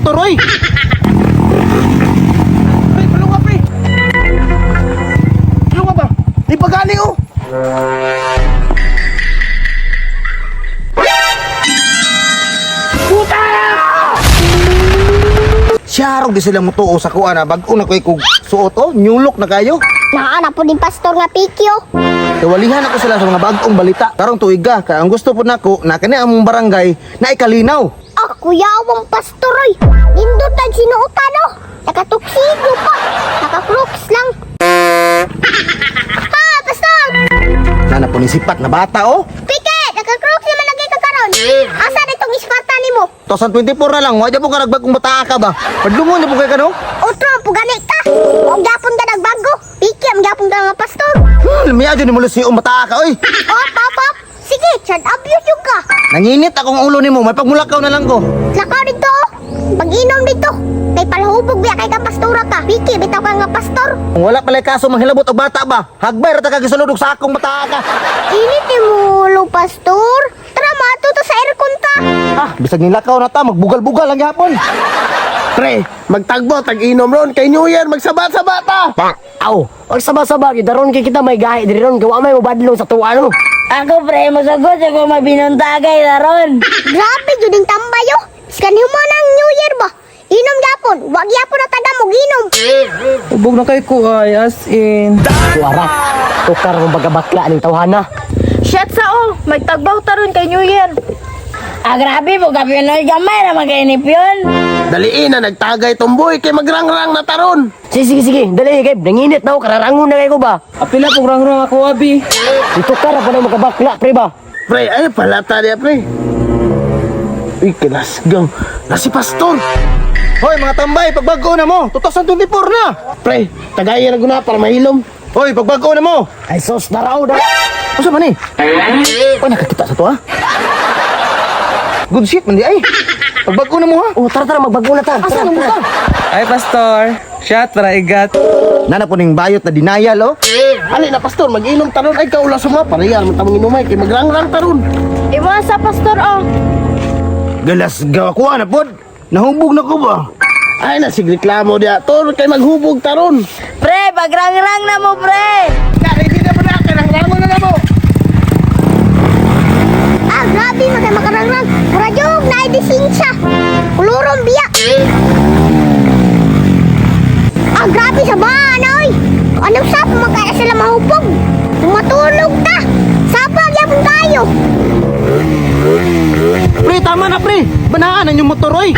motor oy. Pre, palunga pre. Palunga ba? Di pa gani oh. Siyarog di sila motuo sa kuan na bag-o na koy kog suot oh, new look na kayo. Naa na po din pastor nga pikyo. Kawalihan ako sila sa mga bag-ong balita. Karong tuig ka, kaya ang gusto po nako na kani among barangay na ikalinaw. Ah, kuyawang pastor oy. Nindot ang sinuotan oh. Nakatuksido pa. Nakakroks lang. Ha, pastor! Nana po ni sipat na bata oh. Pike, nakakroks naman lagi ka karon. Asa na itong isparta nimo? 2024 na lang, wa po ka nagbagong bata ka ba? Padlungon na po kay kano? Otro, pugani ka. Og gapon ka nagbago. Pike, ang gapon ka nga pastor. Miya dyan ni mo si bata ka oy. Op, op, op. Sige, child abuse yung ka. Nanginit akong ulo nimo, may pagmulakaw na lang ko. Lakaw dito oh. Pag-inom dito. Kay palhubog biya kay ka pastora ka. Pike, bitaw ka nga pastor. Kung wala pala kaso manghilabot og bata ba? Hagbay ra ta ka gisulod og sakong bata ka. Init mo ulo, pastor. Tara, matuto sa aircon ta. Ah, bisag nilakaw na ta, magbugal-bugal lang gihapon. Pre, magtagbo tag inom ron kay New Year magsaba-saba ta. Aw, wag saba-saba gyud daron kay kita may gahi diri ron kay wa may mobadlong sa tuwa no. Ako pre, masagot ako mabinuntagay laron. Grabe jud ang tambay oh. Iskan mo ng New Year ba? Inom gapon, wag yapon na taga mo ginom. Ubog na kay ko ay, as in. Kuara. Tukar mo baga bakla ning tawhana. Shit sa oh, magtagbaw taron kay New Year. Ah, grabe po, gabi na gamay na magkainip yun. Daliin na nagtagay tumboy kay magrangrang na taron. Sige sige sige, dali kay nanginit na ako kararangon na kay ko ba. Apila pong rangrang ako, abi. Itukar pa na magabakla pre ba. Pre, ay palata niya pre. Uy, kinasgang. Na si pastor. Hoy mga tambay, pagbago na mo. 2024 na. Pre, tagayan na guna para mahilom. Hoy, pagbago na mo. Ay sos daraw da. Unsa man ni? Uy, nakakita sa to ha? Good shit man di ay. Pagbago na mo ha. Oh, tara tara magbago na ta. Asa na mo ka? Ay, pastor. Shot para igat. Nana po ning bayot na denial oh. Ali na pastor, mag-inom taron ay kaula suma parehar man tamong inumay kay magrangrang taron. Imo sa pastor oh. Galasgaw ko na pod. Nahubog na ko ba? Ay na sig reklamo diya tor kay maghubog taron. Pre, pagrangrang na mo pre. Na ready na mo na kay rangrangon na mo. Ah, grabe man kay makarangrang. Mura jud na disensya. Kuluron biya. Ah, grabe sa bana oy. Anong sap magkaya sila mahupog? Matulog ta. Sapa gyapon tayo. Pre, tama na pre. Banaan ang yung motor oy.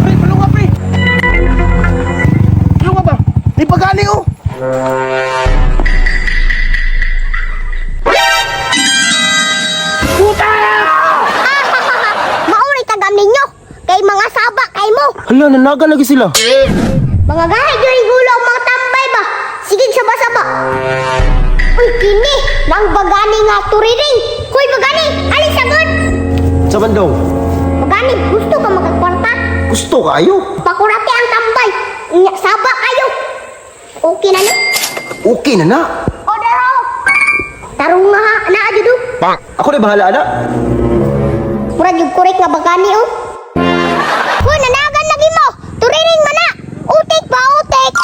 Pre, palunga pre. Palunga ba? Di pa gani oh. Mauri tagam ninyo. Kay mga saba kay mo. Hala, nanaga lagi sila. Mga gahay jud gulo ang mga tambay ba. Sige saba-saba. Uy, kini nang bagani nga turiring. Hoy bagani, alis agad. Sa bandong. Bagani, gusto ka makakwarta? Gusto kayo. Pakurate ang tambay. Unya, saba kayo. Okay na no? Okay na na. Order ho. Tarong nga ha, naa jud oh. Ako na bahala ana. Murag yung korek nga bagani oh. Hoy, nanagan lagi mo. Turiring man na. Utik ba utik?